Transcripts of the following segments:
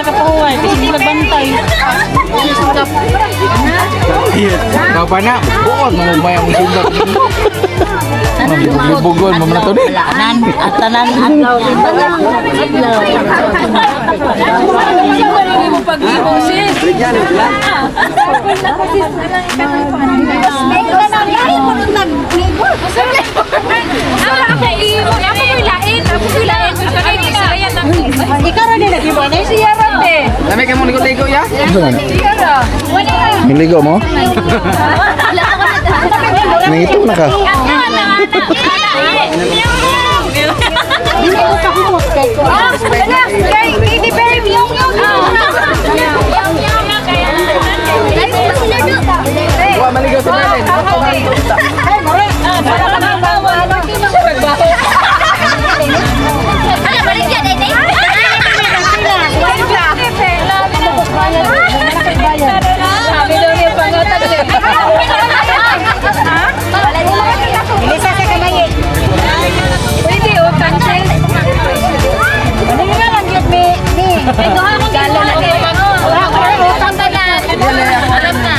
Sila ka pahuway, kasi sila bantay. Ikaw pa na, buot mo may ang sundot. Libugon mo na to ni. Tanan, at tanan, adlaw, tanan, adlaw. Ikaw rin nila, di ba? Lami kay mo ligo-ligo ya. Ano man? Niligo mo? Nangito na ka. Wa maligo sa Berlin. Ilisa sa kamay. Pwede oh, cancel. Ano nga lang yun, mi? Mi. Galo na din. Utang ka na. Alam na.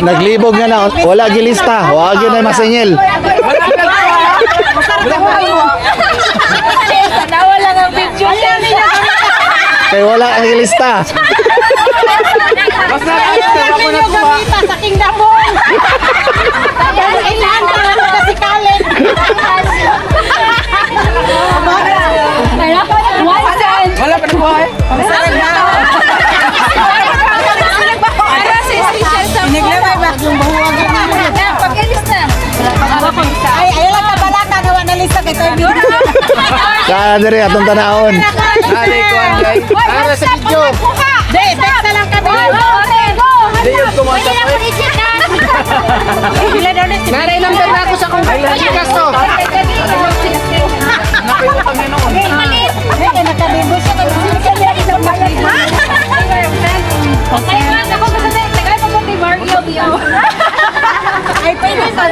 Naglibog nga na, wala gilista. Wala gyud na masingil. Nawala ng video. Kay wala ang gilista. Basta ako na kuha. Sa Kingdom Hall. Ilahan ka lang kasi Kalen. 1 cent. Wala pa nakuha eh. Para sa special sa Pag-ilis na. Ay, ayaw lang kabalaka gawa na lista kay Toy. Kaa diri atong tanawon. Dali ko ang guys. Para sa video. Di, text na lang kami. Di yung kumanta ko. Sila daw na si Naray number na ako sa kong Gcash to. Ay, nakalibo siya. Kaya isang bayad. Ay, pwede sa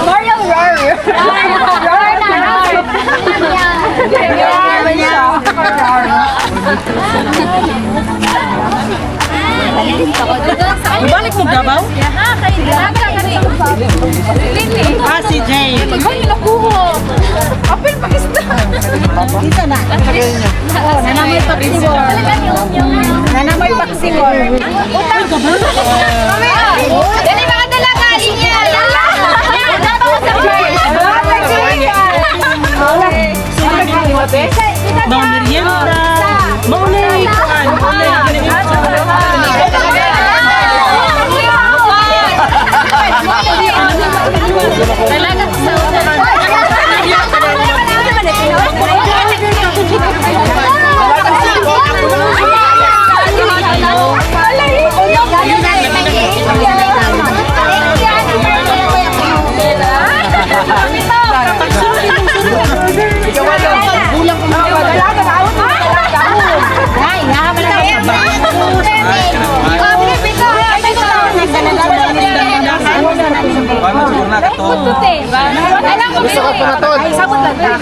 Mario Roar. Roar na roar. Balik mo Davao? Ah, si Jay. Dito na. Oh, nanamoy paksiwor. Nanamoy paksiwor. Utang ka ba? Dali mga dalaga, linya. Mga merienda. Maunay. Maunay. Talaga sa Ay, naman na. Gusto ko pa na to. Ay, sabot lang ta.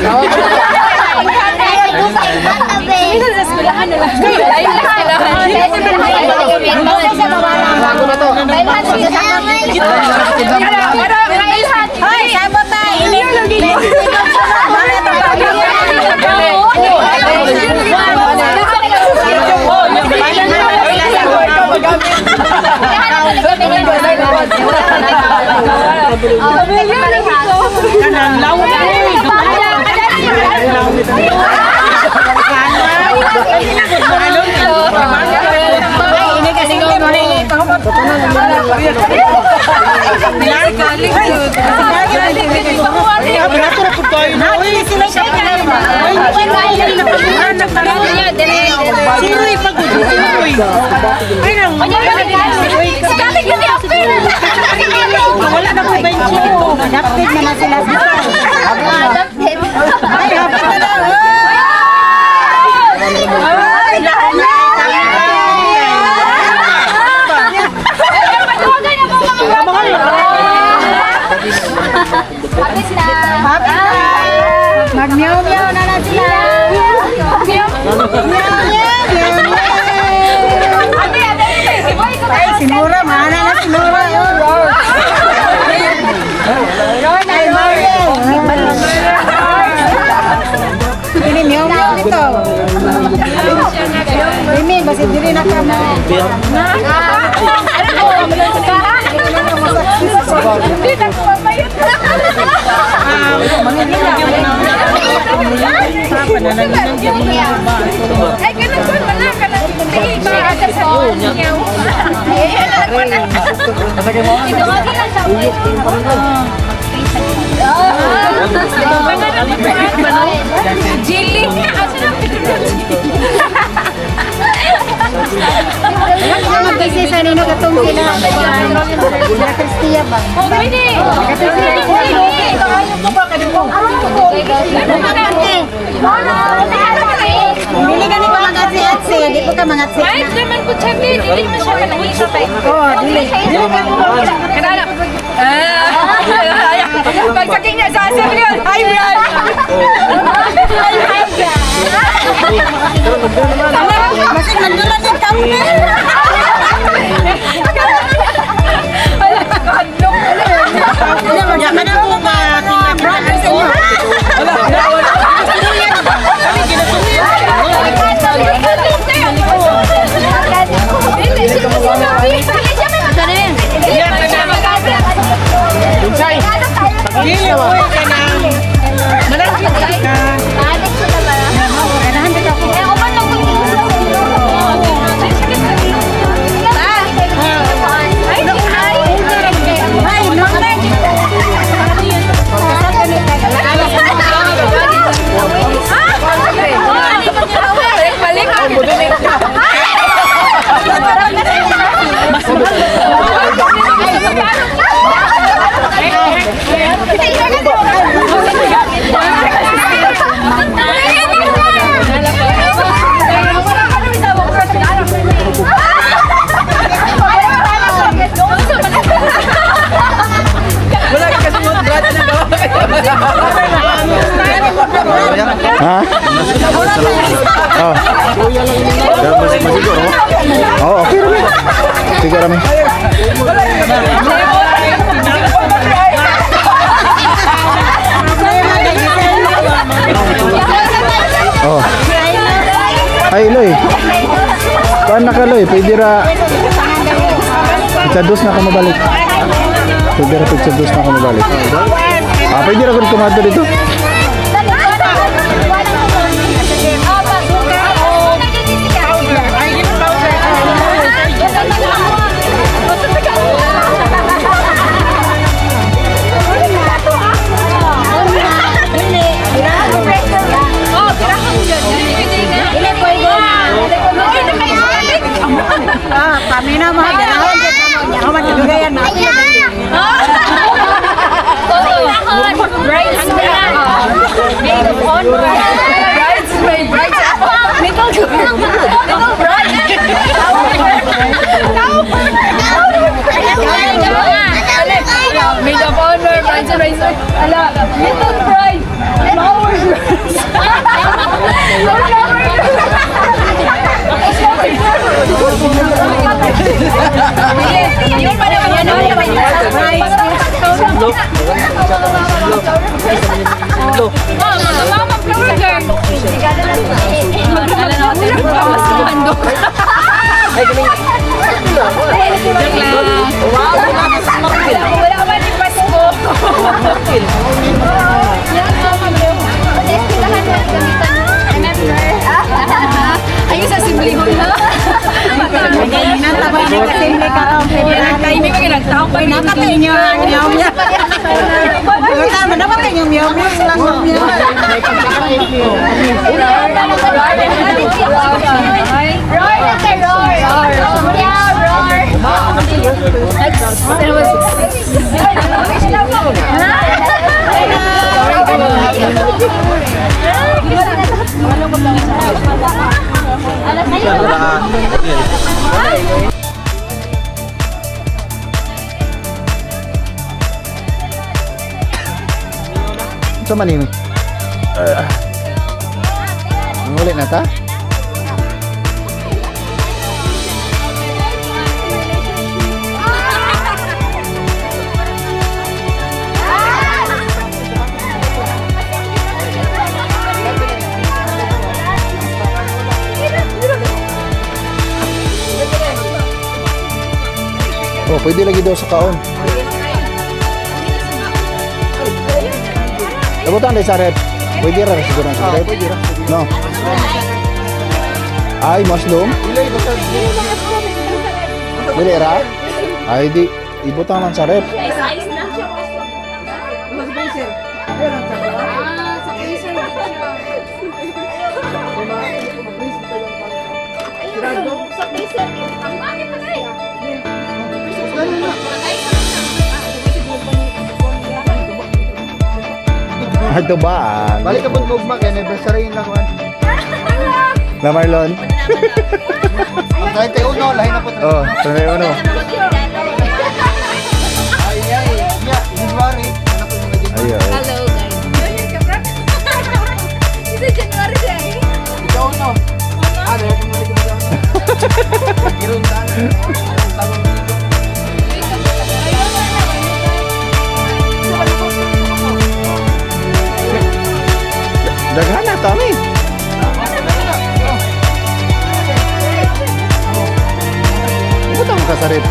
Minsan sa eskwelahan na lang. Ay, Bago na to. Hoy, sabot tayo. Kanang lawak. Ay, ini kasi ko Siroy pagod, siroy. Ay, nang wala na ko bench ito. Adapted na na sila. Ay, hapit na lang. Ay, Meow meow na na sila. Meow meow meow meow. Ay, si Nora, maana na si Nora. Oh. Ay, Mariel. Ini meow meow nito. Ini, basi diri na ka mo. Hindi na ko mamayot. Ay, ganun ko, wala ka lang. Sige, ka sa niyaw. Ay, ano lang wala. Ito nga lang siya. Jilly nga, asa na Ang kasi sa nino katong sila. Sila Cristia ba? Oh, pwede. Dili gani ko mga atsi, di ko ka mga atsi. Ay, naman ko sabi, dili man siya kanang isa pa. Oh, dili. Dili ka ko. Kanala. Ah, pagsaking niya sa asim yun. Hi, Brad. Hi, Brad. Masig mandulan din kami. Wala, kahadlok. Ano, magkakana ko ba? Brother sa inyo. Dili siya Ganahan ka ko. Ay, no. Balik, balik. Wala ka kasi mo brad na gawa. Ha? Oh. Masiguro. Oo, okay rami. Sige rami. Oh. Ay, Loy. Kuan na ka, Loy. Pwede ra. Pizza dos na ka mabalik. Pwede ra pizza dos na ka mabalik. Ah, pwede ra kung kumato dito. Ah, paminaw mga ganahon. Ako magkadugayan na. Bridesmaid. Maid of honor. Bridesmaid. Bridesmaid. Little girl. Little bride. Maid of honor, bridesmaid, bridesmaid. Ala, little bride. Flower girls. Flower girls. Yung pa naman yan. Mama, flower girl. Wala man yung Pasko. Ayun sa simplihon na. Nanta ba ni kasimple ka raw? Nagtahimik ka nagtaong pa. Nakatay niyo ang meow meow. Tama na ba kayo meow meow lang meow meow. Roar na ka, roar. Yeah, roar. Sa man ini? Manguli na ta? Oh, pwede lagi daw sa kaon. Abutan sa rep. Pwede ra siguro sa rep. Pwede ra. No. Ay, mushroom? Ilay basta. Dili ra? Ay, di. Ibutang lang sa rep. Ice na. Ah, sa freezer din siya. Ayun, sa freezer. Ang ano pa tayo? Ay, ito ba? Balik ka pag mugma kay anniversary lang kuan. Na Marlon? Ang 31 lahi na po. Oh, 31. Ay ay, nya January ano po mga January. Ay, ay. Hello guys. Yun ka, bro. Isa January siya eh. Ikaw no. Ah, dahil kung mali ko ba? Giron ta. Tanong dito. Daghan na tami. Ibutang ka sa rep.